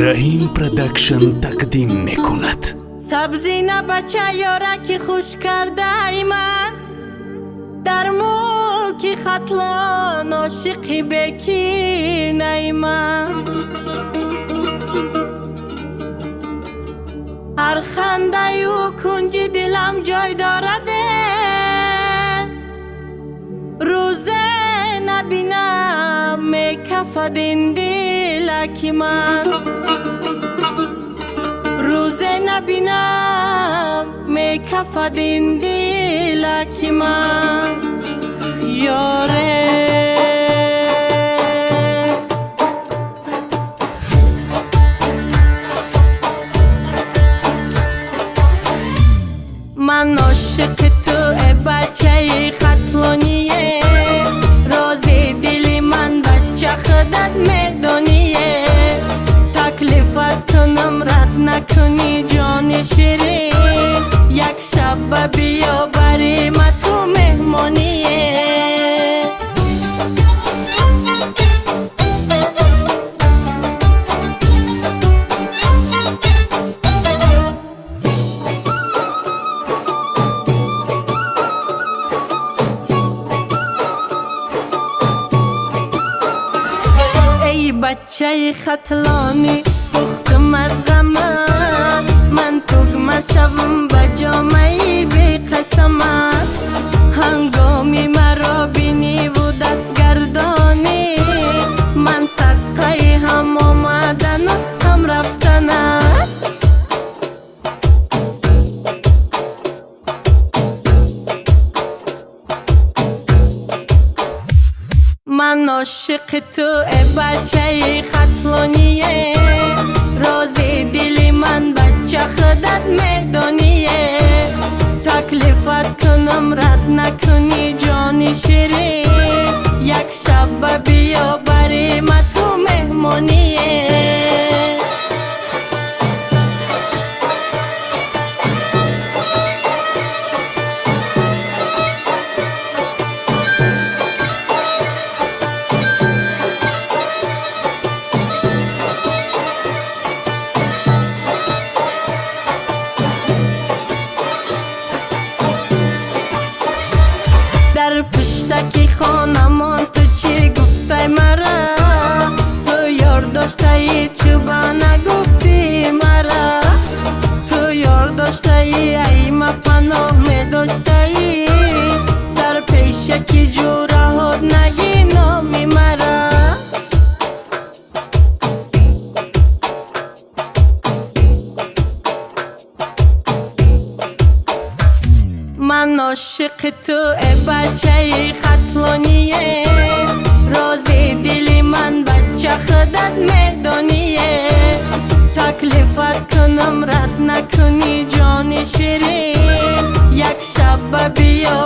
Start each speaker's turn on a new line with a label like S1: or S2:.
S1: Раҳим Продакшн тақдим мекунад.
S2: Сабзина бача ёра ки хуш кардаи ман, дар мулки Хатлон ошиқи бекинаи ман. Ҳар хандаю кунҷи дилам ҷой дораде, рӯзе набинам мекафад ин дилаки ман. Рӯзе набинам мекафад ин дилаки ман. Ёре, ман ошиқи ту, э бачаи хатлоние, рози дили ман бача худат медоние. Таклифат кунам рад накунӣ ҷони ширин, як шаба биё бари ма ту меҳмоние. Эй бачаи хатлонӣ, сӯхтам аз ғамат, ман тугма шавам ба ҷомаи беқасамат. Ҳангоми маро биниву дастгардонӣ, ман садқаи ҳам омадану ҳам рафтанат. Ман ошиқи ту, э бачаи хатлоние, рози дили ман бача худат медоние. Таклифат кунам рад накунӣ ҷони ширин, як шаба биё бари ма ту меҳмоние. Дар пуштаки хонамон ту чӣ гуфтай мара? Ту ёр доштаи, чӯба нагуфтӣ мара? Ту ёр доштаи, ай ма паноҳ медоштаи, дар пешаки ҷураҳот нагӣ номи мара. Ман ошиқи ту, э бачаи хатлоние, рози дили ман бача худат медоние. Таклифат кунам рад накунӣ ҷони ширин, як шаба биё